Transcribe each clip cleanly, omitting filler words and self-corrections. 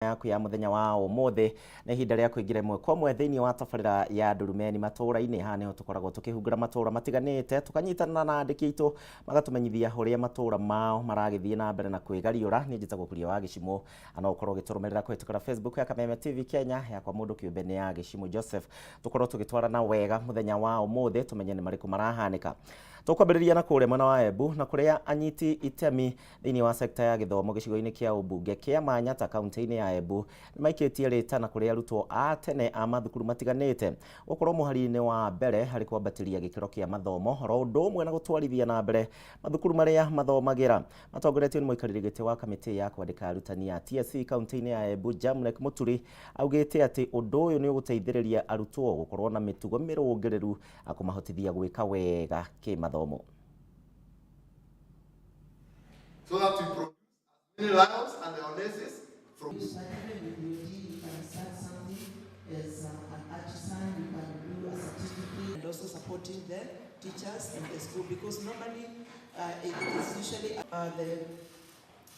Yaku ya muthenya wa umuthi nĩ ihinda rĩa kũingĩra ĩmwe kwa ĩmwe thĩinĩ wa tabarĩra ya Ndurumeni matũũra-inĩ. Haha nĩho tũkoragwo tũkĩhungura matũũra matiganĩte, tũkanyitanĩra na andĩki aitũ magatũmenyithia ũrĩa matũũra mao maragĩthiĩ na mbere na kwĩgariũra. Niĩ njĩtagwo Kuria wa Gĩcimũ, na no ũkorwo ũgĩtũrũmĩrĩra kũhĩtũkĩra Facebook ya Kameme TV Kenya, yakwa mũndũ kĩũmbe nĩ ya Gĩcimũ Joseph. Tũkorwo tũgĩtwarana wega mũthenya wa ũmũthĩ, tũmenye nĩ marĩkũ marahanĩka. Tũkwambĩrĩria na kũrĩa mwena wa Embu, na kũrĩa anyiti itemi thĩinĩ wa sekta ya gĩthomo gĩcigo-inĩ kĩa ũmbunge kĩa Manyata kaunti-inĩ ya Embu nĩ maikĩtie rĩtana kũrĩ arutwo a tene a mathukuru matiganĩte gũkorwo mũhari-inĩ wa mbere harĩ kwambatĩria gĩkĩro kĩa mathomo oro ũndũ ũmwe na gũtwarithia na mbere mathukuru marĩa mathomagĩra. Matongoretio nĩ mũikarĩri gĩtĩ wa kamĩtĩ ya kwandĩka arutani a TSC kaunti-inĩ ya Embu Jamlek Muturi augĩte atĩ ũndũ ũyũ nĩ ũgũteithĩrĩria arutwo gũkorwo na mĩtugo mĩrũngĩrĩru na kũmahotithia gwĩka wega kĩmathomo. So that we produce as many lions and lionesses from You start even with your D, you can start something as an artisan, you can do a certificate. And also supporting the teachers in the school, because normally it is usually the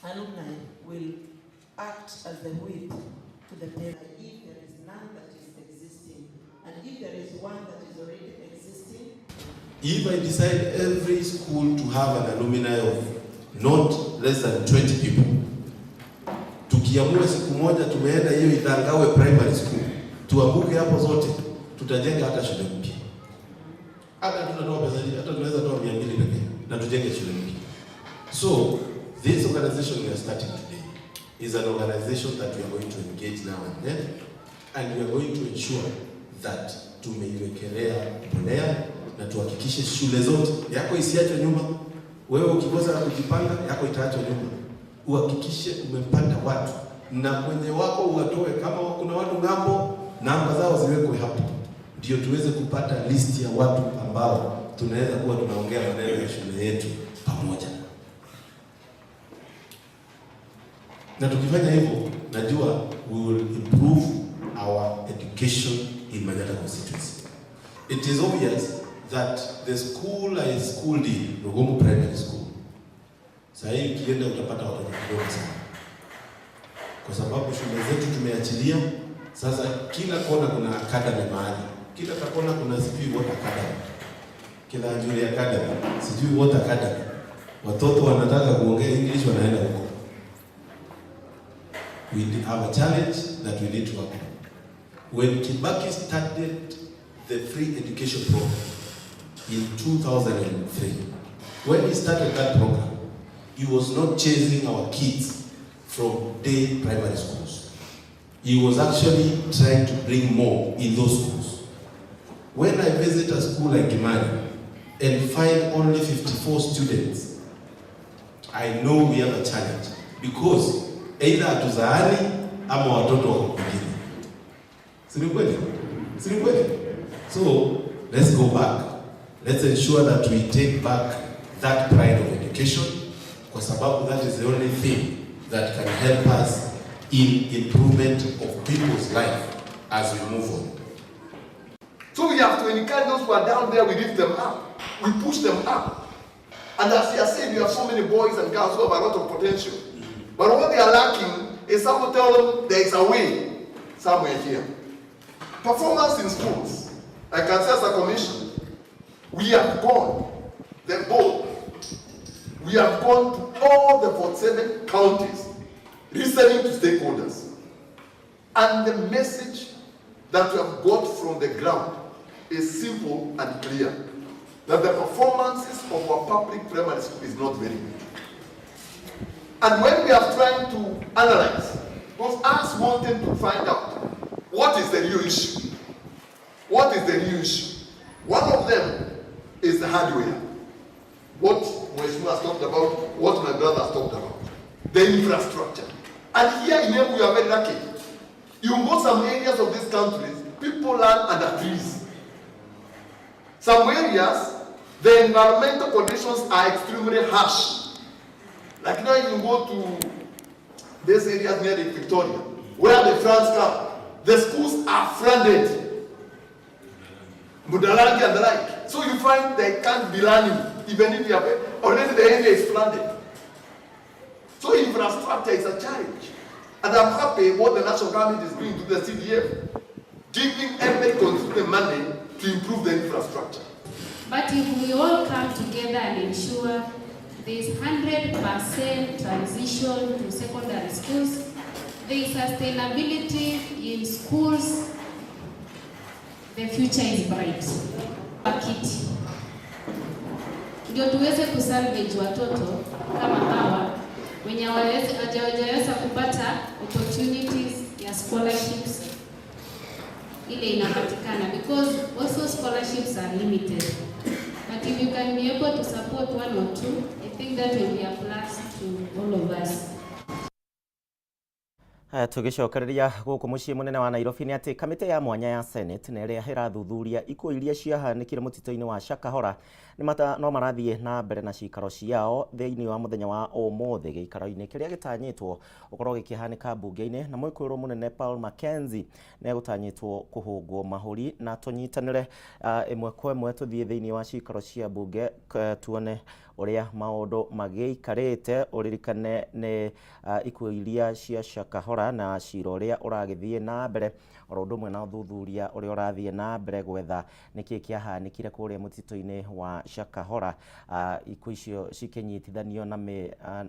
alumni will act as the whip to the parents. If there is none that is existing, and if there is one that is already existing. If I decide every school to have an alumni of not less than 20 people, tukiamua siku moja tumeenda hiyo Ithangawe Primary School, tuanguke hapo zote, tutajenga hata shule mpya. Hata tunatoa pesa, hata tunaweza toa 200 pekee na tujenge shule mpya. So this organization we are starting today is an organization that we are going to engage now and then, and we are going to ensure that tumeiwekelea mbolea na tuhakikishe shule zote, yako isiachwe nyuma. Wewe ukikosa kujipanga, yako itaachwa nyuma. Uhakikishe umepata watu na kwenye wako uwatoe, kama kuna watu ng'ambo, namba zao ziwekwe hapo, ndio tuweze kupata list ya watu ambao tunaweza kuwa tunaongea maneno ya shule yetu pamoja. Na tukifanya hivyo, najua we will improve our education in Manyatta constituency. It is obvious that the school I schooled in, Rugumu Primary School, sasa hivi ukienda utapata watoto kidogo sana, kwa sababu shule zetu tumeachilia. Sasa kila kona kuna academy mahali, kila kona kuna sijui what academy, kila Njuri Academy, sijui what academy. Watoto wanataka kuongea English wanaenda huko. We have a challenge that we need to work on. When Kibaki started the free education program in 2003, when he started that program, he was not chasing our kids from day primary schools. He was actually trying to bring more in those schools. When I visit a school like Kimani and find only 54 students, I know we have a challenge, because either hatuzaani ama watoto wako kwingine. Si ni kweli? Si ni kweli? So let's go back. Let's ensure that we take back that pride of education, kwa sababu that is the only thing that can help us in improvement of people's life as we move on. So we have to encourage those who are down there, we lift them up, we push them up. And as you are saying, you have so many boys and girls who have a lot of potential. But what they are lacking is someone tell them there is a way somewhere here. Performance in schools, I can say as a commission, we have gone, the board, we have gone to all the 47 counties, listening to stakeholders. And the message that we have got from the ground is simple and clear, that the performances of our public primary school is not very good. And when we are trying to analyze, because us wanting to find out what is the real issue, what is the real issue? One of them is the hardware. What Mheshimiwa has talked about, what my brother has talked about, the infrastructure. And here in Embu, we are very lucky. You go some areas of these countries, people learn under trees. Some areas, the environmental conditions are extremely harsh. Like now you go to these areas near Lake Victoria, where the floods come, the schools are flooded. Budalangi and the like. So you find they can't be learning, even if you have already the area is flooded. So infrastructure is a challenge. And I'm happy what the national government is doing to the CDF, giving every constituent money to improve the infrastructure. But if we all come together and ensure there is 100% transition to secondary schools, there is sustainability in schools, the future is bright. Pakiti ndio tuweze kusalvage watoto kama hawa wenye hawajaweza kupata opportunities ya scholarships ile inapatikana, because also scholarships are limited. But if you can be able to support one or two, I think that will be a plus to all of us. Haya, tũgĩcokereria gũkũ mũciĩ mũnene wa Nairobi nĩ atĩ kamĩtĩ ya mwanya ya Senate na ĩrĩa ĩrathuthuria ikuũ iria ciahanĩkire mũtitũ-inĩ wa Shakahola no marathiĩ na mbere na cikaro ciao thĩinĩ wa mũthenya wa ũmũthĩ gĩikaro-inĩ kĩrĩa gĩtanyĩtwo gũkorwo gĩkĩhanĩka mbunge-inĩ, na mwĩkũĩrwo mũnene Paul Mackenzie nĩ egũtanyĩtwo kũhũngwo mahũri. Na tũnyitanĩre ĩmwe kwa ĩmwe tũthiĩ thĩinĩ wa cikaro cia mbunge tuone ũrĩa maũndũ magĩikarĩte. Ũririkane nĩ ikuũ iria cia Shakahola na cira ũrĩa ũragĩthiĩ na mbere, oro ũndũ ũmwe na ũthuthuria ũrĩa ũrathiĩ na mbere gwetha nĩkĩ kĩahanĩkire kũrĩa mũtitũ-inĩ wa Shakahola, ikuũ icio cikĩnyitithanio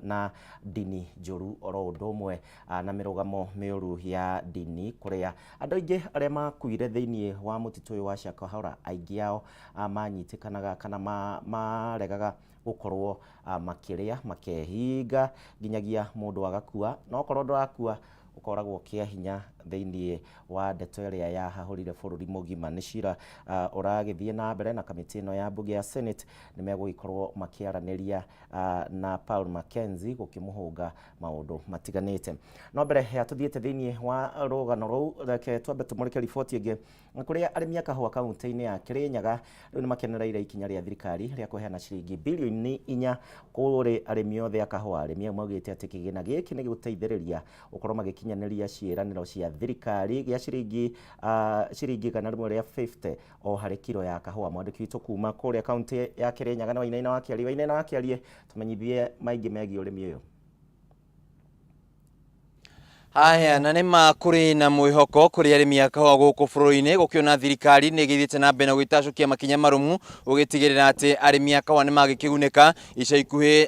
na ndini njũru, oro ũndũ ũmwe na mĩrũgamo mĩũru ya ndini, kũrĩa andũ aingĩ arĩa makuire thĩinĩ wa mũtitũ ũyũ wa Shakahola aingĩ ao manyitĩkanaga kana maregaga gũkorwo makĩrĩa makehinga nginyagia mũndũ agakua, na okorwo ndũrakua ũkoragwo kĩa hinya thĩinĩ wa ndeto ĩrĩa yahahũrire bũrũri mũgima. Nĩ cira ũragĩthiĩ na mbere, na kamĩtĩ ĩno ya mbunge ya Senate nĩ megũgĩkorwo makĩaranĩria na Paul Mackenzie gũkĩmũhũnga maũndũ matiganĩte. No mbere ya tũthiĩte thĩinĩ wa rũgano rũu, reke twambe tũmũrĩke riboti ĩngĩ, kũrĩa arĩmi a kahũa kaunti-inĩ ya Kirinyaga rĩu nĩ makenereire ikinya rĩa thirikari rĩa kũheana ciringi bilioni 4 kũrĩ arĩmi othe a kahũa. Arĩmi au maugĩte atĩ kĩgĩna gĩkĩ nĩ gĩgũteithĩrĩria gũkorwo magĩkinyanĩria ciĩranĩro cia thirikari gĩa ciringi 150 o harĩ kiro ya kahũa. Mwandĩki witũ kuma kũrĩa kaunti ya Kirinyaga nĩ Wainaina wa Kĩarie. Wainaina wa Kĩarie, tũmenyithie maingĩ megiĩ ũrĩmi ũyũ. Haya, na nĩ ma kũrĩ na mwĩhoko kũrĩ arĩmi a kahũa gũkũ bũrũri-inĩ, gũkĩona thirikari nĩ ĩgĩthiĩte na mbere na gwĩtacũkia makinya marũmu gũgĩtigĩrĩra atĩ arĩmi a kahũa nĩ magĩkĩgunĩka. Ica ikuhĩ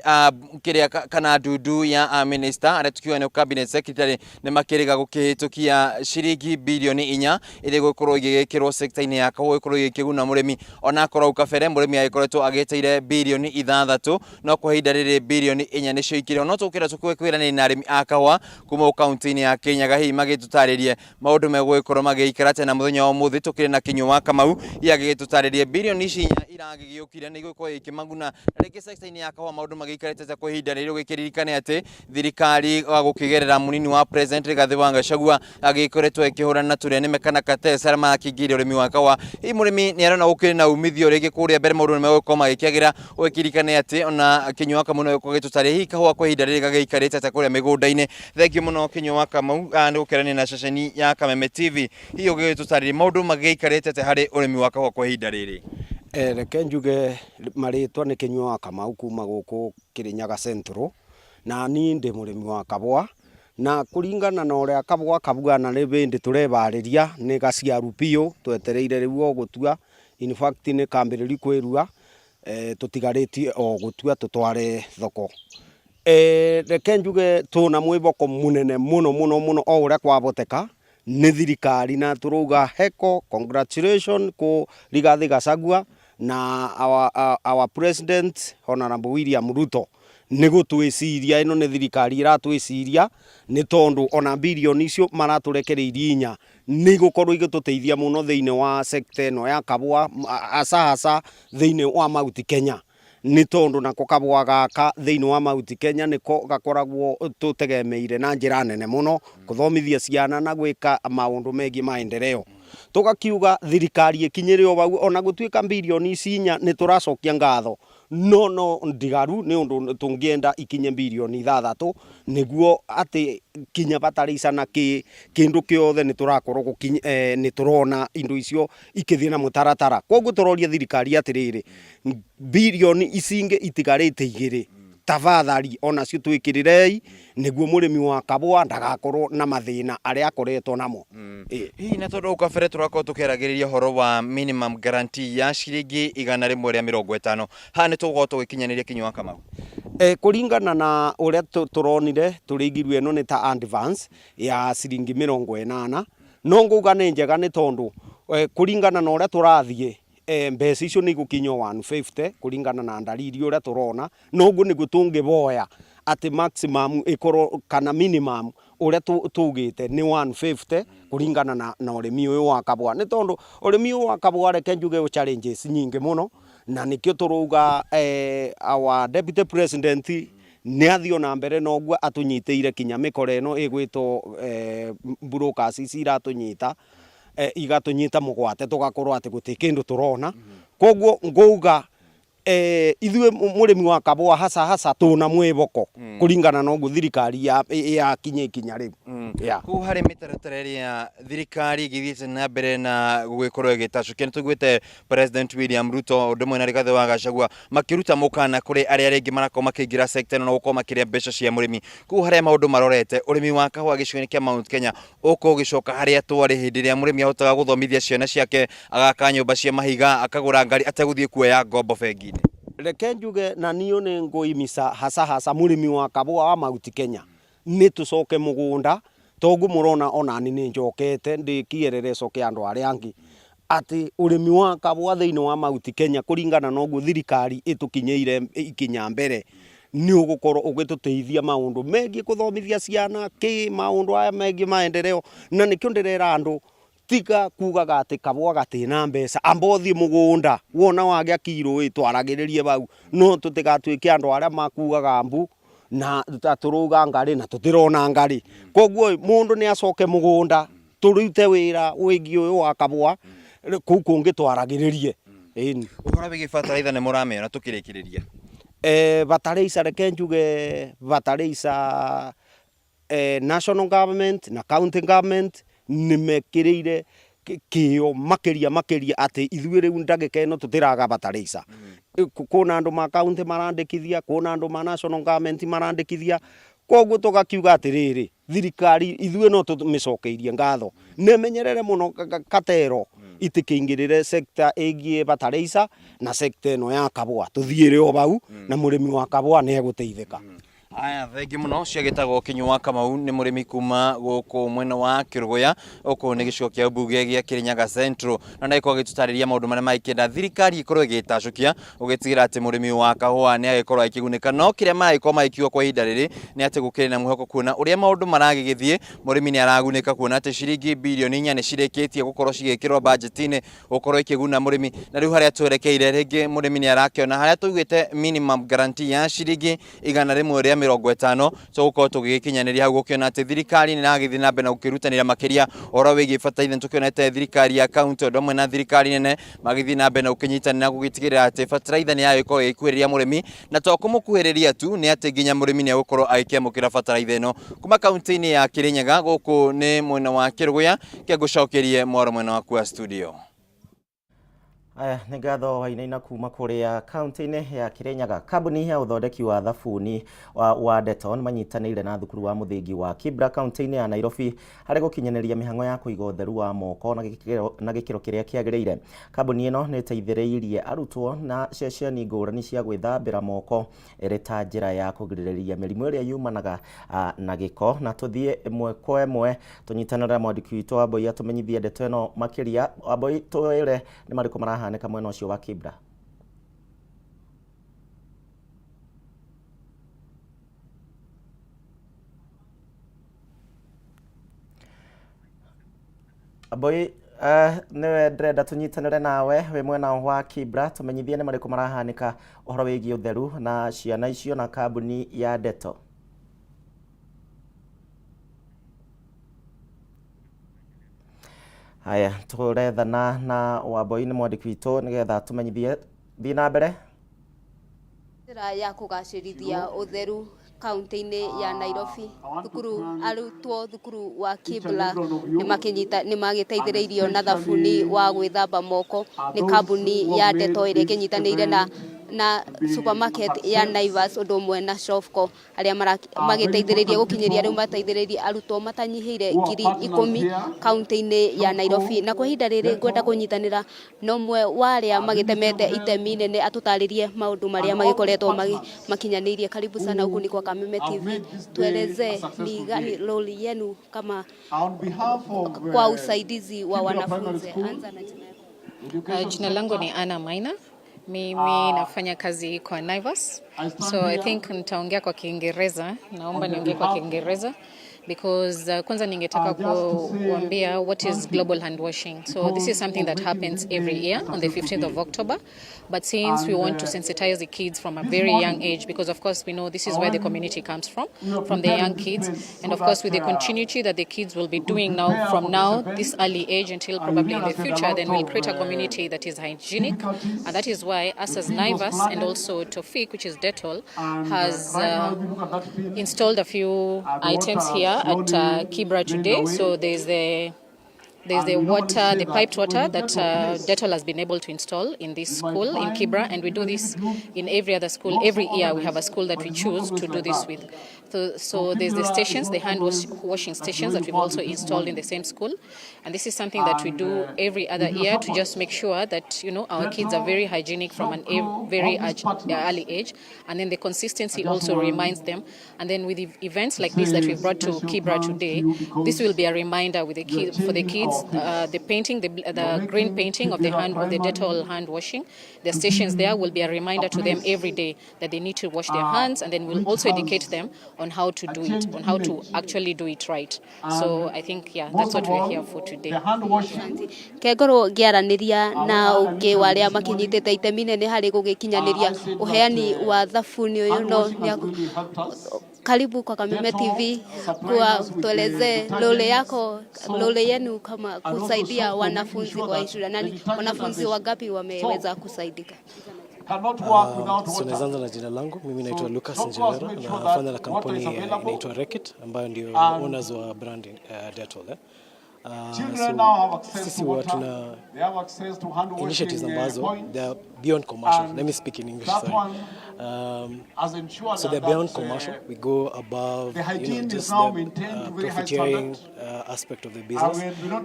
kĩrĩa kana ndundu ya minister arĩa tukiuga nĩ cabinet secretary nĩ makĩrĩga gũkĩhĩtũkia ciringi bilioni 4 ĩrĩa ĩgũkorwo ĩgĩgĩkĩrwo sector-inĩ ya kahũa ĩkorwo ĩgĩkĩguna mũrĩmi. Ona akorwo hau kabere mũrĩmi agĩkoretwo agĩeteire bilioni 6, no kwa ihinda rĩrĩ bilioni 4 nĩcio ikĩrĩ. No tũkĩra tũkwĩranĩria na arĩmi a kahũa kuma kaunti-inĩ ya Kirinyaga, hihi magĩtũtarĩrie maũndũ megũgĩkorwo magĩikara atĩa. Na mũthenya wa ũmũthĩ tũkĩrĩ na Kinyua wa Kamau, hihi agĩgĩtũtarĩrie bilioni ici 4 iragĩgĩũkire nĩ igũkorwo ikĩmaguna, na rĩngĩ sector-inĩ ya kahũa maũndũ magĩikarĩte atĩa kwa ihinda rĩrĩ, ũgĩkĩririkane atĩ thirikari gũkĩgerera mũnini wa president Rigathĩ wa Gachagua agĩkoretwo ĩkĩhũrana na tũrĩa nĩme kana cartels arĩa marakĩingĩria ũrĩmi wa kahũa. Hihi mũrĩmi nĩ arona gũkĩrĩ na umithio rĩngĩ kũrĩa mbere, maũndũ nĩ megũkorwo magĩkĩagĩra? Ũgĩkĩririkane atĩ ona Kinyua wa Kamau no egũkorwo agĩtũtarĩria hihi kahũa kwa ihinda rĩrĩ gagĩikarĩte atĩa kũrĩa mĩgũnda-inĩ. Thengiũ mũno Kinyua wa Kamau nĩ gũkĩaranĩria na ceceni ya Kameme TV, hihi ũgĩgĩtũtarĩria maũndũ magĩikarĩte atĩa harĩ ũrĩmi wa kahũa kwa ihinda rĩrĩ. Reke njuge marĩtwa nĩ Kinyua wa Kamau kuma gũkũ Kirinyaga Central, na niĩ ndĩ mũrĩmi wa kahũa, na kũringana na ũrĩa kahũa kahuana nĩ bĩndĩ tũrebarĩria nĩ gaciaru biũ, twetereire rĩu o gũtua. In fact nĩ kambĩrĩri kwĩrua, tũtigarĩtie o gũtua tũtware thoko. Reke njuge tũna mwĩhoko mũnene mũno mũno mũno o ũrĩa kwahoteka nĩ thirikari, na tũrauga heko congratulation kũ Rigathĩ Gachagua na our president Honorable William Ruto nĩ gũtwĩciria. Ĩno nĩ thirikari ĩratwĩciria, nĩ tondũ ona bilioni icio maratũrekereirie 4 nĩ igũkorwo igĩtũteithia mũno thĩinĩ wa sector ĩno ya kahũa, hasa hasa thĩinĩ wa Mount Kenya, nĩ tondũ nako kahũa gaka thĩinĩ wa Mount Kenya nĩko gakoragwo tũtegemeire na njĩra nene mũno kũthomithia ciana na gwĩka maũndũ megiĩ maendeleo. Tũgakiuga thirikari ĩkinyĩre o hau, ona gũtuĩka bilioni ici 4 nĩ tũracokia ngatho, no ndigaru nĩ ũndũ tũngĩenda ikinye bilioni 6, nĩguo atĩ kinya bataraica na kĩndũ kĩothe nĩ tũrakorwo nĩ tũrona indo icio ikĩthiĩ na mũtaratara. Koguo tũroria thirikari atĩrĩrĩ, bilioni ici ingĩ itigarĩte 2. Tafadhali onacio twikĩrĩrei nĩguo mũrĩmi wa kabũa ndagakorwo na mathĩna arĩa akoretwo namo. Hihi na tondũ hau kabere tũrakorwo tũkĩaragĩrĩria ũhoro wa minimum guarantee ya ciringi 150, haha nĩ tũgũkorwo tũgĩkinyanĩria Kinyua wa Kamau? Kũringana na ũrĩa tũronire tũrĩigirwe ĩno nĩ ta advance ya ciringi 80, no ngauga nĩ njega nĩ tondũ kũringana na ũrĩa tũrathiĩ mbeca icio nĩ igũkinya 150 kũringana na ndariri ũrĩa tũrona, no ũguo nĩguo tũngĩvoya atĩ maximum ĩkorwo kana minimum ũrĩa tugĩte nĩ 150 kũringana na ũrĩmi ũyũ wa kabũa, nĩ tondũ ũrĩmi ũyũ wa kabũa reke njuge wĩ challenges nyingĩ mũno, na nĩkĩo tũrauga our deputy president nĩ athiĩ ona mbere na ũguo atũnyitĩire kinya mĩkora ĩno ĩgwĩtwo brokers ici iratũnyita, igatũnyita mũgwate tũgakorwo atĩ gũtirĩ kĩndũ tũrona. Koguo ngauga ithuĩ mũrĩmi wa kabũa hasa hasa tũna mwĩboko kũringana na ũguo thirikari ya kinya ikinya rĩu. Kũu harĩ mĩtaratara ĩrĩa thirikari ĩgĩthiĩte na mbere na gũgĩkorwo ĩgĩtacũkia, nĩ tũiguĩte President William Ruto ũndũ ũmwe na Rigathĩ wa Gachagua makĩruta mũkana kũrĩ arĩa rĩngĩ marakorwo makĩingĩra sector ĩno na gũkorwo makĩrĩa mbeca cia mũrĩmi. Kũu harĩa maũndũ marorete, ũrĩmi wa kahũa gĩcigo-inĩ kĩa Mount Kenya ũkorwo ũgĩcoka harĩa twarĩ hĩndĩ ĩrĩa mũrĩmi ahotaga gũthomithia ciana ciake, agaka nyũmba cia mahiga, akagũra ngari ategũthiĩ kuoya ngombo bengi-inĩ. Reke njuge na niĩ nĩ ngũimisa hasa hasa mũrĩmi wa kabũa wa Mount Kenya nĩ tũcoke mũgũnda, toguo mũrona onani nĩ njokete ndĩ kĩerereco kĩa andũ arĩa angĩ atĩ ũrĩmi wa kabũa thĩinĩ wa Mount Kenya kũringana na ũguo thirikari ĩtũkinyĩire ikinya mbere nĩ ũgũkorwo ũgĩtũteithia maũndũ megiĩ kũthomithia ciana kĩ maũndũ aya megiĩ maendeleo, na nĩkĩo ndĩrera andũ tiga kugaga atĩ kabũa gatĩna mbeca, amba ũthiĩ mũgũnda wona wagĩa kiro ĩ twaragĩrĩrie bau, no tũtigatuĩke andũ arĩa makugaga mbu na tũrauga ngarĩ na tũtirona ngarĩ. Koguo mũndũ nĩ acoke mũgũnda tũrute wĩra wĩgiĩ ũyũ wa kabũa kũu kũngĩ twaragĩrĩrie. Ĩni. Ũhoro wĩgiĩ bataraitha nĩ mũramĩona tũkĩrĩkĩrĩria? Bataraitha reke njuge bataraitha national government na county government nĩ mekĩrĩire kĩo makĩria makĩria atĩ ithuĩ rĩu ndagĩka ĩno tũtiraga bataraitha. Kwĩna andũ ma county marandĩkithia, kwĩna andũ ma national government marandĩkithia, koguo tũgakiuga atĩrĩrĩ thirikari ithuĩ no tũmĩcokeirie ngatho, nĩmenyerere mũno katero itikĩingĩrĩre sector ĩgiĩ bataraitha na sector ĩno ya kabũa, tũthiĩre o bau na mũrĩmi wa kabũa nĩ egũteithĩka. Aya, thengi mũno ciagĩtagwo Kinyua wa Kamau nĩ mũrĩmi kuma gũkũ mwena wa Kĩrũgũya, gũkũ nĩ gĩcigo kĩa mbunge gĩa Kĩrĩnyaga Central, na nĩ agĩkorwo agĩtũtarĩria maũndũ marĩa magĩkĩenda thirikari ĩkorwo ĩgĩtacũkia gũgĩtigĩra atĩ mũrĩmi wa kahũa nĩ agĩkorwo agĩkĩgunĩka. No kĩrĩa maragĩkorwo magĩkiuga kwa ihinda rĩrĩ nĩ atĩ gũkĩrĩ na mwĩhoko kuona ũrĩa maũndũ maragĩgĩthiĩ, mũrĩmi nĩ aragunĩka kuona atĩ ciringi birioni 4 nĩ cirĩkĩtie gũkorwo cigĩkĩrwo budget-inĩ gũkorwo ikĩguna mũrĩmi. Na rĩu harĩa twerekeire rĩngĩ mũrĩmi nĩ arakĩona harĩa tũigĩte minimum guarantee ya ciringi 150, tũgũkorwo tũgĩgĩkinyanĩria hau, gũkĩona atĩ thirikari nĩ ĩragĩthiĩ na mbere na gũkĩrutanĩra makĩria ũhoro wĩgiĩ bataraitha. Nĩtũkĩonete thirikari ya kaunti ũndũ ũmwe na thirikari nene magĩthiĩ na mbere na gũkĩnyitanĩra gũgĩtigĩrĩra atĩ bataraitha nĩ yagĩkorwo ĩgĩkuhĩrĩria mũrĩmi, na to kũmũkuhĩrĩria tu, nĩ atĩ nginya mũrĩmi nĩ egũkorwo agĩkĩamũkĩra bataraitha ĩno. Kuma kaunti-inĩ ya Kĩrĩnyaga gũkũ nĩ mwena wa Kĩrũgũya, kĩngũcokerie mwaro mwena waku wa studio. Aya nĩ ngatho wainaina kuma kũrĩa kaunti-inĩ ya Kĩrĩnyaga. Kambuni ya ũthondeki wa thabuni wa Dettol manyitanĩire na thukuru wa mũthingi wa Kibra kaunti-inĩ ya Nairobi harĩ gũkinyanĩria mĩhang'o ya kũiga ũtheru wa moko na gĩkĩro kĩrĩa kĩagĩrĩire. Kambuni ĩno nĩ ĩteithĩrĩirie arutwo na ceceni ngũrani cia gwĩthambĩra moko ĩrĩ ta njĩra ya kũgirĩrĩria mĩrimũ ĩrĩa yumanaga na gĩko. Na tũthiĩ ĩmwe kwa ĩmwe tũnyitanĩre na mwandĩki witũ Wambui atũmenyithie ndeto ĩno makĩria. Wambui, twĩre nĩ marĩkũ marahanĩka mwena ũcio wa Kibra? Wambui, nĩwe ndĩrenda tũnyitanĩre nawe wĩ mwena wa Kibra, tũmenyithie nĩ marĩkũ marahanĩka ũhoro wĩgiĩ ũtheru na ciana icio na kambuni ya Dettol. Haya, tũrethana na Wambui nĩ mwandĩki witũ nĩgetha tũmenyithie. Thiĩ na mbere. Njĩra ya kũgacĩrithia ũtheru kaunti-inĩ ya Nairobi, thukuru arutwo thukuru wa Kibra nĩ magĩteithĩrĩirio na thabuni wa gwĩthamba moko nĩ kambuni ya Dettol ĩrĩa ĩkĩnyitanĩire na Na supermarket ya Naivas undu umwe na Shofco aria magiteithiriria gukinyiria riu mateithiririe arutwo matanyihiire 10,000 kaunti-ini ya Nairobi. Na kwa ihinda riri ngwenda kunyitanira na umwe wa aria magitemete itemi inene atutaririe maundu maria magikoretwo makinyaniirie. Karibu sana huku ni kwa Kameme TV, tueleze ni gani role yenu kama kwa usaidizi wa wanafunzi. Anza na jina yako. Jina langu ni Anna Maina. Mimi nafanya kazi kwa Naivas. So I think nitaongea kwa Kiingereza. Naomba niongee kwa Kiingereza because kwanza ningetaka kuambia what is global hand washing. So this is something that happens every year on the 15th of October. But since we want to sensitize the kids from a very young age, because of course we know this is where the community comes from the young kids. And of course with the continuity that the kids will be doing now, from now, this early age until probably in the future, then we'll create a community that is hygienic. And that is why us as Naivas and also Tofik, which is Dettol, has installed a few items here at Kibra today. So there's the water, the piped water that Dettol has been able to install in this school in Kibra, and we do this in every other school. Every year we have a school that we choose to do this with. So there's the stations, the hand washing stations that we've also installed in the same school, and this is something that we do every other year to just make sure that our kids are very hygienic from an a very early age, and then the consistency also reminds them. And then with the events like this that we've brought to Kibra today, this will be a reminder with the kids, for the kids, the painting, the green painting of the hand, of the Dettol hand washing, the stations there will be a reminder to them every day that they need to wash their hands, and then we'll also educate them on how to do it, on how to actually do it right. So I think, yeah, that's what we're here for today. Kengorwo ngiaraniria na ungi wa aria makinyitite itemi inene hari gugikinyaniria uheani wa thabuni uyu no karibu kwa Kameme TV kwa tuelezee role yako, role yenu kama kusaidia wanafunzi kwa shule, nani wanafunzi wangapi wameweza kusaidika? So naweza anza na jina langu. Mimi naitwa Lucas Njelera, nafanya na kampuni inaitwa Reckitt ambayo ndio owners wa brand Dettol. Eh? So sisi huwa tuna initiatives ambazo they are beyond commercial. Let me speak in English, sorry. So they're beyond commercial. We go above just the profiteering aspect of the business.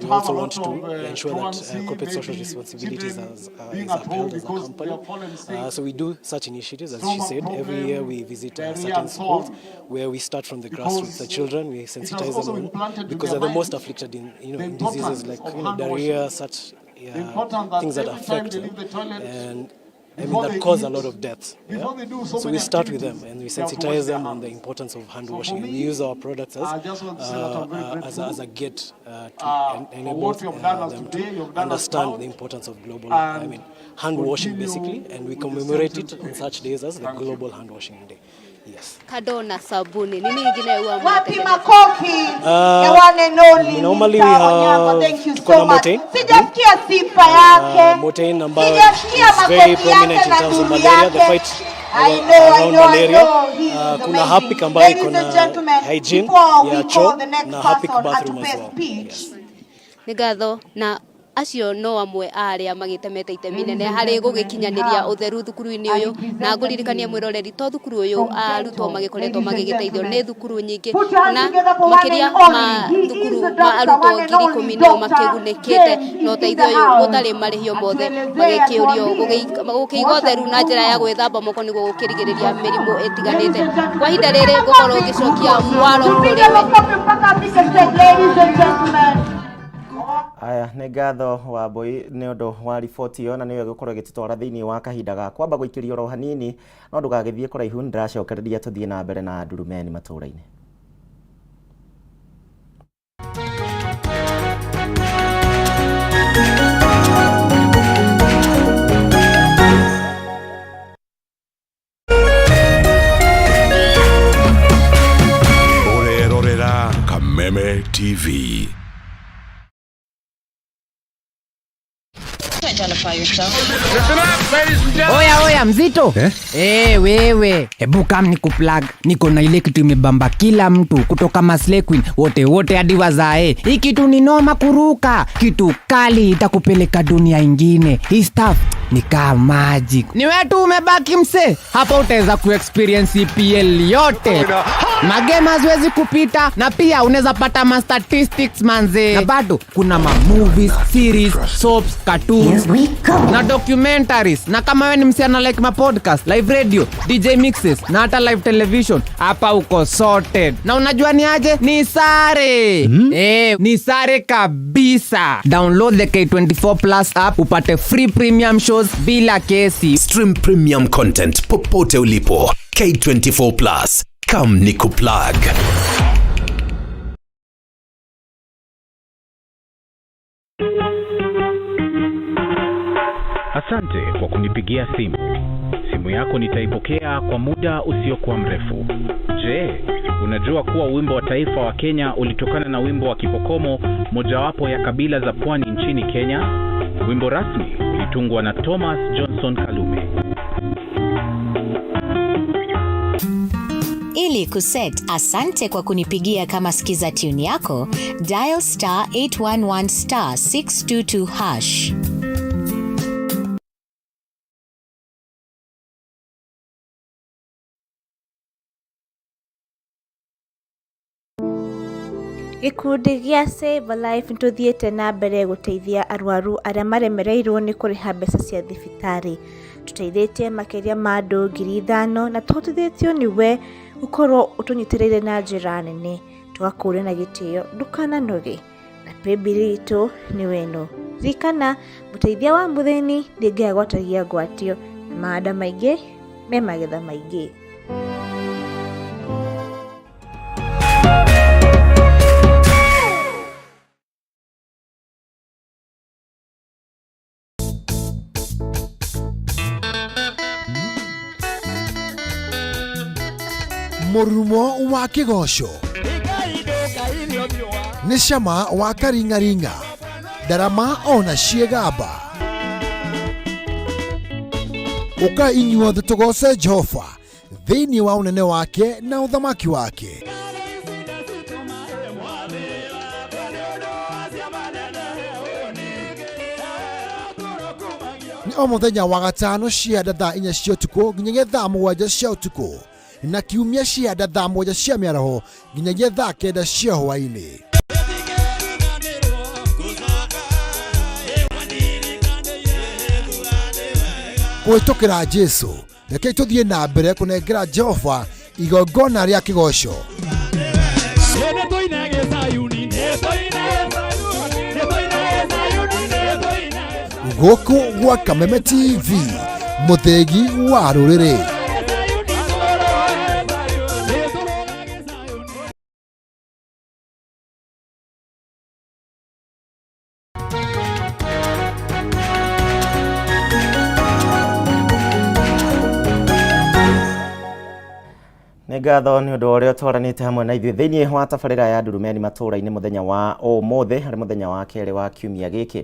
We also want to ensure that corporate social responsibilities is upheld as a company. So we do such initiatives, as she said. Every year we visit certain schools where we start from the grassroots, the children, we sensitize them on, because they're the most afflicted in diseases like diarrhea, such things that affect them, and I mean, that cause a lot of deaths. Yeah? So we start with them and we sensitize them on the importance of hand washing. And we use our products as a gate to enable them to understand the importance of global, I mean, hand washing basically, and we commemorate it on such days as the Global Hand Washing Day. Yes. Kando na sabuni, nini ingine huwa Wapi mnatengeneza? Makofi ya one and only Normally Mr. we Onyango. have Thank you tuko na so much. Mortein. Sijasikia sifa yake. Mortein ambayo Sijasikia is very makofi prominent yake in na terms of nduru malaria, the yake. fight I know, I around know, I malaria. know. He's Kuna amazing. Harpic ambayo iko Ladies and na gentlemen, hygiene before ya we choo call the next na Harpic person bathroom as atupe well. speech. Yes. Nĩ ngatho na acio no amwe a arĩa magĩtemete itemi inene harĩ gũgĩkinyanĩria ũtheru thukuru-inĩ ũyũ, na ngũririkania mwĩroreri to thukuru ũyũ arutwo magĩkoretwo magĩgĩteithio nĩ thukuru nyingĩ, na makĩria ma thukuru ma arutwo 10,000 nĩo makĩgunĩkĩte na ũteithio ũyũ gũtarĩ marĩhi o mothe, magĩkĩũrio gũkĩiga ũtheru na njĩra ya gwĩthamba moko nĩguo gũkĩrigĩrĩria mĩrimũ ĩtiganĩte. Kwa ihinda rĩrĩ ngũkorwo ngĩcokia mwaro kũrĩ Tupige we. makofi mpaka afike stage, ladies and gentlemen. Aya, nĩ ngatho wa Mbui nĩ ũndũ wa riboti ĩyo, na nĩyo ĩgũkorwo ĩgĩtũtwara thĩinĩ wa kahinda ga kwamba gũikĩrio oro hanini, no ndũgagĩthiĩ kũraihu, nĩ ndĩracokereria tũthiĩ na mbere na ndurumeni matũũra-inĩ. Ũrerorera Kameme TV. Identify yourself. Oya oya, mzito eh? Hey, wewe hebu kam ni kuplug, niko na ile kitu imebamba kila mtu kutoka maslay queen wote wote hadi wazae. Hii kitu ni noma kuruka, kitu kali itakupeleka dunia ingine. Hii stuff Ni kaa magic. Ni wewe tu umebaki mse. Hapa utaweza kuexperience EPL yote. Magame haziwezi kupita, na pia unaweza pata ma statistics manze. Na bado kuna ma movies, series, soaps, cartoons na documentaries. Na kama wewe ni msichana like ma podcast, live radio, DJ mixes na hata live television, hapa uko sorted. Na unajua ni aje? Ni sare. Ni sare kabisa. Download the K24 Plus app upate free premium shows bila kesi. Stream premium content popote ulipo. K24 Plus. Come nikuplug. Asante kwa kunipigia simu. Simu yako nitaipokea kwa muda usiokuwa mrefu. Je, unajua kuwa wimbo wa taifa wa Kenya ulitokana na wimbo wa Kipokomo, mojawapo ya kabila za pwani nchini Kenya? Wimbo rasmi ulitungwa na Thomas Johnson Kalume. Ili kuset asante kwa kunipigia kama skiza tune yako, dial star 811 star 622 hash. Gĩkundi gĩa Save a Life nĩtũthiĩte na mbere gũteithia arwaru arĩa maremereirwo nĩ kũrĩha mbeca cia thibitarĩ. Tũteithĩtie makĩria ma andũ 5,000 na tũhotithĩtio nĩwe gũkorwo ũtũnyitĩrĩire na njĩra nene. Tũgakũria na gĩtĩo ndũkananoge na paybill itũ nĩwe ĩno. Ririkana mũteithia wa mũthĩni nĩ Ngai agwatagia ngwatio na mahanda maingĩ me magetha maingĩ. Mũrurumo wa kĩgoco nĩ cama wa karing'aring'a, ndarama ona ciĩgamba. Ũka inyuothe tũgoce Jehova thĩinĩ wa ũnene wake na ũthamaki wake. Nĩ o mũthenya wa gatano cia thaa 4 cia ũtukũ nginyagia thaa 7 cia ũtukũ, na kiumia cia thaa 7 cia mĩaraho nginyagia thaa 9 cia hwaĩ-inĩ. Kũhĩtũkĩra Jesũ, rekei tũthiĩ na mbere kũnengera Jehova igongona rĩa kĩgoco. Gũkũ gwa Kameme TV, mũthĩgi wa rũrĩrĩ. Nĩ ngatho nĩ ũndũ wa ũrĩa ũtwaranĩte hamwe na ithuĩ thĩinĩ wa tabarĩra ya Ndurumeni matũũra-inĩ mũthenya wa ũmũthĩ harĩ mũthenya wa kerĩ wa kiumia gĩkĩ.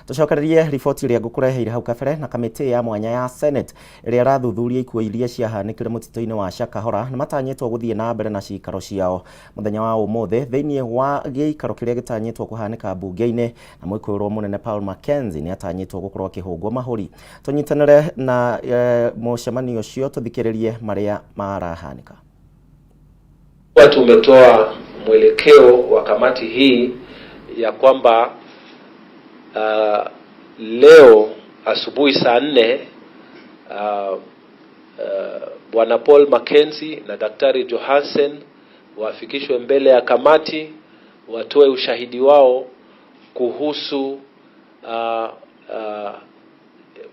Tũcokererie riboti ĩrĩa ngũkũreheire hau kabere na kamĩtĩ ya mwanya ya Senate ĩrĩa ĩrathuthuria ikuũ iria ciahanĩkire mũtitũ-inĩ wa Shakahola nĩ matanyĩtwo gũthiĩ na mbere na ciikaro ciao mũthenya wa ũmũthĩ thĩinĩ wa gĩikaro kĩrĩa gĩtanyĩtwo kũhanĩka mbunge-inĩ, na mwĩkũĩrwo mũnene Paul Mackenzie nĩ atanyĩtwo gũkorwo akĩhũngwo mahũri. Tũnyitanĩre na mũcemanio ũcio tũthikĩrĩrie marĩa marahanĩka. Tumetoa mwelekeo wa kamati hii ya kwamba leo asubuhi saa 4 Bwana Paul Mackenzie na Daktari Johansen wafikishwe mbele ya kamati watoe ushahidi wao kuhusu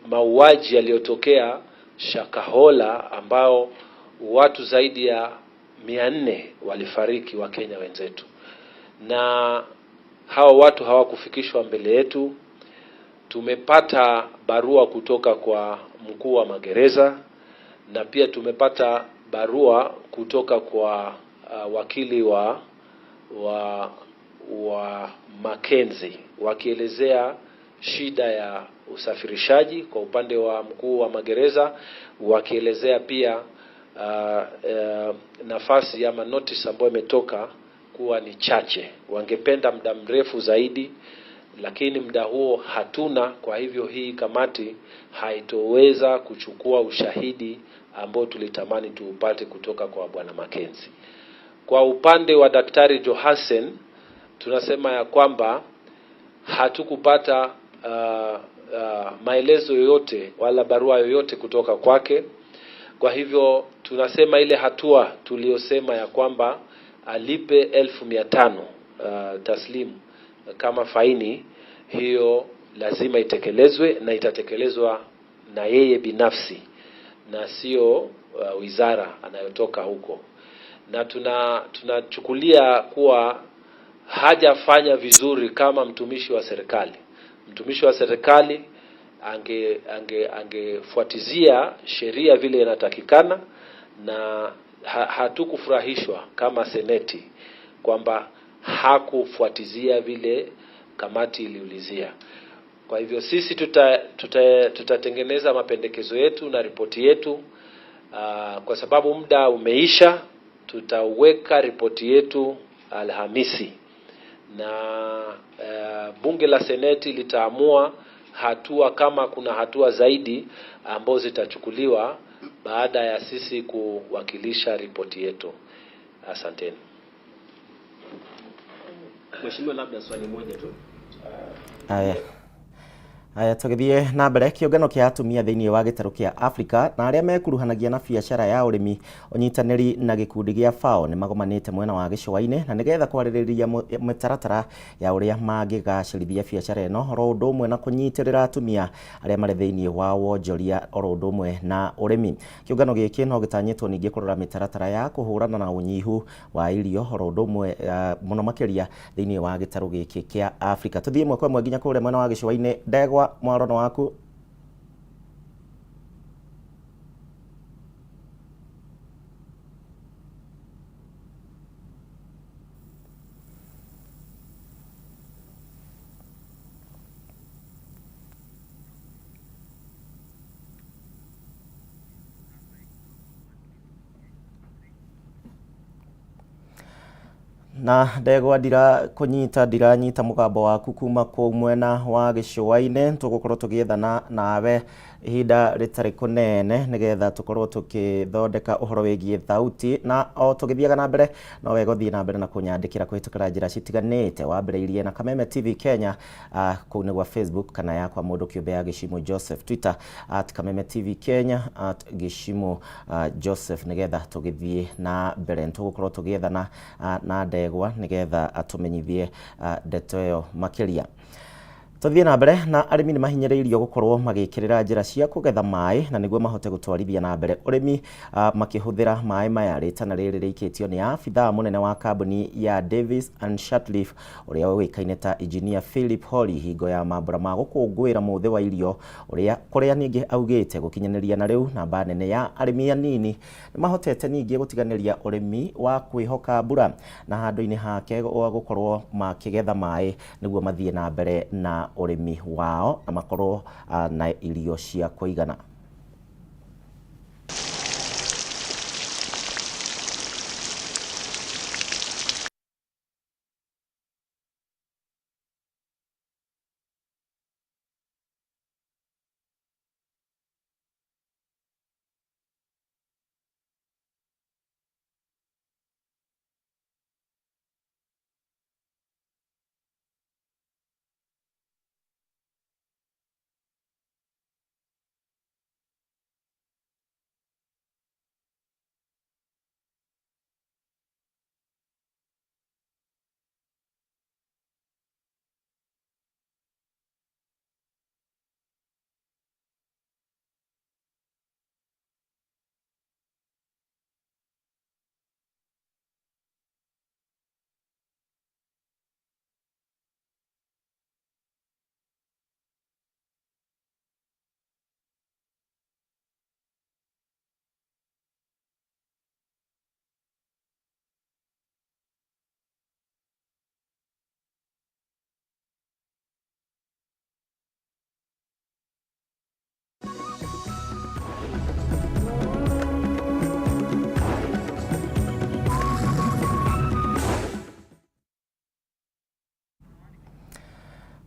mauaji yaliyotokea Shakahola ambao watu zaidi ya 400 walifariki wa Kenya wenzetu, na hawa watu hawakufikishwa mbele yetu. Tumepata barua kutoka kwa mkuu wa magereza na pia tumepata barua kutoka kwa wakili wa Mackenzie wakielezea shida ya usafirishaji kwa upande wa mkuu wa magereza, wakielezea pia nafasi ama notice ambayo imetoka kuwa ni chache, wangependa muda mrefu zaidi, Lakini muda huo hatuna. Kwa hivyo hii kamati haitoweza kuchukua ushahidi ambao tulitamani tuupate kutoka kwa Bwana Mackenzie. Kwa upande wa Daktari Johansen, tunasema ya kwamba hatukupata maelezo yoyote wala barua yoyote kutoka kwake. Kwa hivyo tunasema ile hatua tuliyosema ya kwamba alipe 500,000 taslimu kama faini, hiyo lazima itekelezwe na itatekelezwa na yeye binafsi na sio wizara anayotoka huko. Na tunachukulia kuwa hajafanya vizuri kama mtumishi wa serikali. Mtumishi wa serikali angefuatizia sheria vile inatakikana, na hatukufurahishwa kama seneti kwamba hakufuatizia vile kamati iliulizia. Kwa hivyo sisi tutatengeneza mapendekezo yetu na ripoti yetu. Kwa sababu muda umeisha, tutaweka ripoti yetu Alhamisi, na bunge la seneti litaamua hatua kama kuna hatua zaidi ambazo zitachukuliwa baada ya sisi kuwakilisha ripoti yetu. Asanteni. Mheshimiwa, labda swali moja tu. Aya. Aya, tũgĩthiĩ na mbere. Kĩũngano kĩa atumia thĩinĩ wa gĩtarũ kĩa Afrika na arĩa mekuruhanagia na biacara ya ũrĩmi, ũnyitanĩri na gĩkundi gĩa FAO nĩ magomanĩte mwena wa gĩcũa-inĩ na nĩgetha kwarĩrĩria mĩtaratara ya ũrĩa mangĩgacĩrithia biacara ĩno, oro ũndũ ũmwe na kũnyitĩrĩra atumia arĩa marĩ thĩinĩ wa wonjoria oro ũndũ ũmwe na ũrĩmi. Kĩũngano gĩkĩ no gĩtanyĩtwo ningĩ kũrora mĩtaratara ya kũhũrana na ũnyihu wa irio oro ũndũ ũmwe mũno makĩria thĩinĩ wa gĩtarũ gĩkĩ kĩa Afrika. Tũthiĩ ĩmwe kwa ĩmwe nginya kũrĩa mwena wa gĩcũa-inĩ. Ndegwa, mwarono waku. Na ndegwa ndira ndiranyita mugambo waku kuma kũu mwena wa gĩcũa-inĩ. Tũgũkorwo tũgĩethana nawe ihinda rĩtarĩ kũnene nĩgetha tũkorwo tũkĩthondeka ũhoro wĩgiĩ thauti, na o tũgĩthiaga na mbere no wega ũthiĩ na mbere na kũnyandĩkĩra kũhĩtũkĩra njĩra citiganĩte, wambĩrĩirie na Kameme TV Kenya kũu nĩ gwa Facebook, kana yakwa mũndũ kĩũmbe ya Gĩcimu Joseph, Twitter at Kameme TV Kenya, at Gĩcimu Joseph, nĩgetha tũgĩthiĩ na mbere. Nĩtũgũkorwo tũgĩethana na ndegwa nĩgetha atũmenyithie ndeto ĩyo makĩria. Tũthiĩ na mbere na arĩmi nĩ mahinyĩrĩirio gũkorwo magĩkĩrĩra njĩra cia kũgetha maĩ na nĩguo mahote gũtwarithia na mbere ũrĩmi makĩhũthĩra maĩ maya. Rĩtana rĩrĩ rĩikĩtio nĩ abithaa mũnene wa kambuni ya Davis and Shirtliff ũrĩa ũĩkaine ta Engineer Philip Holly hingo ya mambura ma gũkũngũĩra mũthĩ wa irio, ũrĩa kũrĩa ningĩ augĩte gũkinyanĩria na rĩu namba nene ya arĩmi anini nĩ mahotete ningĩ gũtiganĩria ũrĩmi wa kwĩhoka mbura na handũ-inĩ hake gũkorwo makĩgetha maĩ nĩguo mathiĩ na mbere na ũrĩmi wao na makorwo na irio cia kũigana.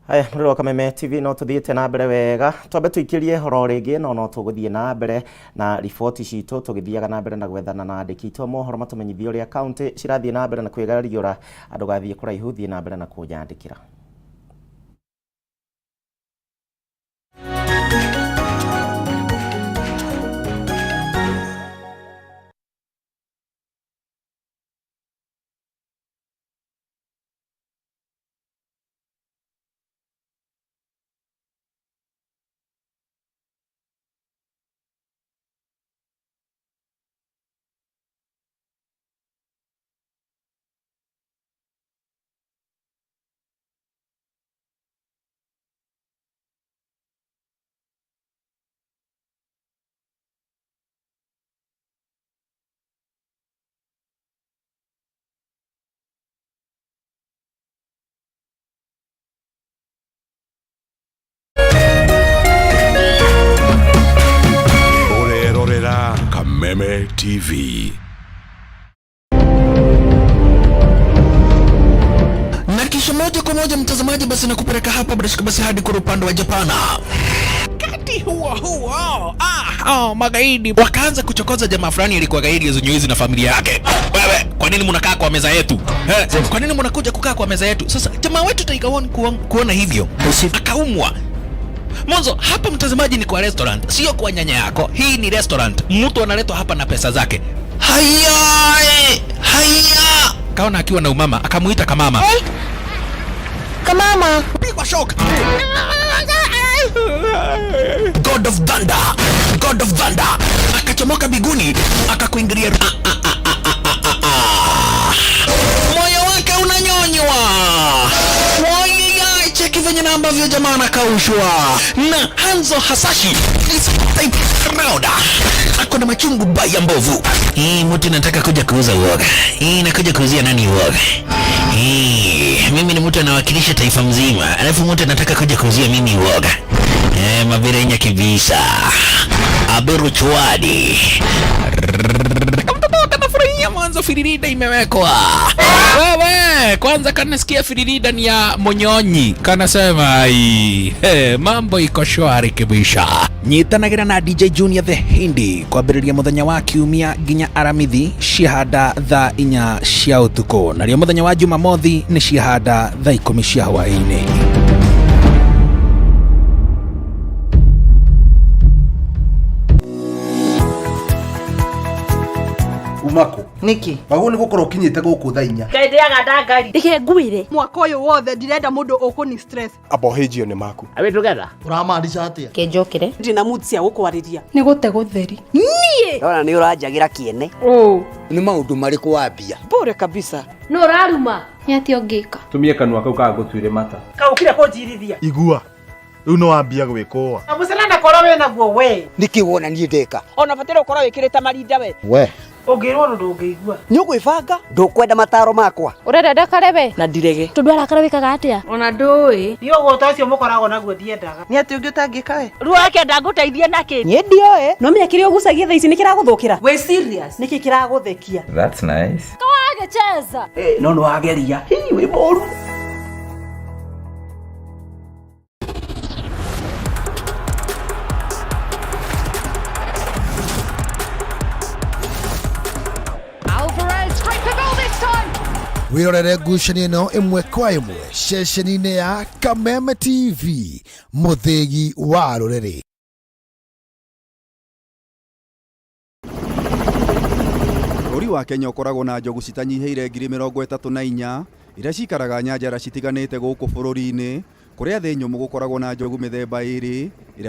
Haya, mũrĩro wa Kameme TV, no tũthiĩte na mbere wega. Twambe tũikĩrie horo rĩngĩ, no tũgũthiĩ na mbere na riboti citũ, tũgĩthiaga na mbere na gwethana na andĩki itũ a mohoro matũmenyithie ũrĩa kaunti cirathiĩ na mbere na kwĩgariũra. Andũ gathiĩ kũraihu, thiĩ na mbere na kũnyandĩkĩra. Ũrerorera Kameme TV. Na kisha moja kwa moja, mtazamaji, basi nakupeleka hapa bila shaka basi hadi kule upande wa Japana. Wakati huo huo, oh, magaidi wakaanza kuchokoza jamaa fulani alikuwa gaidi ya na familia yake. Wewe, kwa nini mnakaa kwa meza yetu? Kwa nini mnakuja kukaa kwa meza yetu? Sasa jamaa wetu Tiger One kuona hivyo akaumwa. Mwanzo hapa mtazamaji, ni kwa restaurant, sio kwa nyanya yako. Hii ni restaurant, mtu analetwa hapa na pesa zake. Haya, haya, kaona akiwa na umama, akamuita kamama. Hey. Kamama. Pigwa shock. God of Thunder, God of Thunder akachomoka biguni akakuingilia. Moyo wake unanyonywa. Wai, cheki venye na ambavyo jamaa anakaushwa na Hanzo Hasashi round ako na machungu baya mbovu. Hii mtu nataka kuja kuuza uoga. Hii nakuja kuuzia nani uoga? Hii mimi ni mtu anawakilisha taifa mzima, alafu mtu anataka kuja kuuzia mimi uoga. Mabirenya kibisa. Aberu chwadi. Kamtoto kanafurahia mwanzo firirida imewekwa. Wewe, kwanza kanasikia firirida ni ya monyonyi. Kanasema ai, hey, mambo iko shwari kibisha. Nyitanagira na DJ Junior the Hindi kwambĩrĩria mũthenya wa kiumia nginya aramithi ciahanda thaa 4 cia ũtukũ, narĩo mũthenya wa Jumamothi nĩ ciahanda thaa 10 cia hwaĩ-inĩ. Umako niki wagwo nĩ gũkorwo ũkinyĩte gũkũ thaa 4. Ngai ndĩaga ndangari. Reke ngwĩre mwaka ũyũ wothe ndirenda mũndũ ũkũni stress. Abohĩnjio nĩ maku. Are we together? Ũramaanisha atĩa? Kĩnjũkĩre. Ndĩ na mood cia gũkwarĩria. Nĩ gũte gũtheri. Niĩ. Ndona nĩ ũranjagĩra kĩene. Nĩ maũndũ marĩkũ wambia? Bure kabisa. No ũraruma. Nĩ atĩa ũngĩka? Tumie kanua kau kagũtuire mata. Kaũkire kũnjirithia. Igua. Rĩu no wambia gwĩkũa. Na mũcere korwo wĩ naguo we. Nĩkĩ wona niĩ ndeka? Ona bataire ũkorwo wĩkĩrĩte marinda we. We. Ũngĩrwo ũndũ ndũngĩigua. Nĩ ũgwĩbanga? Ndũkwenda mataro makwa. Ũrenda ndakare we? Na ndirege. Tondũ arakara wĩkaga atĩa? Ona ndũĩ. Niĩ ũgũta ũcio mũkoragwo naguo ndiendaga. Nĩ atĩ ũngĩ ũtangĩka we? Ruo akenda ngũteithie nakĩ? Niĩ ndioĩ. No menya kĩrĩa ũgucagia thaa ici nĩ kĩragũthũkĩra. Wĩ serious? Nĩkĩ kĩragũthekia? That's nice. Kawagĩcheza. No nĩ wageria. Hii wĩ mũru. Wĩrorere ngucanio ĩno ĩmwe kwa ĩmwe ceceni-inĩ ya Kameme TV, mũthĩgi wa rũrĩrĩ. Bũrũri wa Kenya ũkoragwo na njogu citanyihĩire 34,000 iria cikaraga nyanjara citiganĩte gũkũ bũrũri-inĩ. Kũrĩa thĩ nyũmũ gũkoragwo na njogu mĩthemba 2 ĩrĩa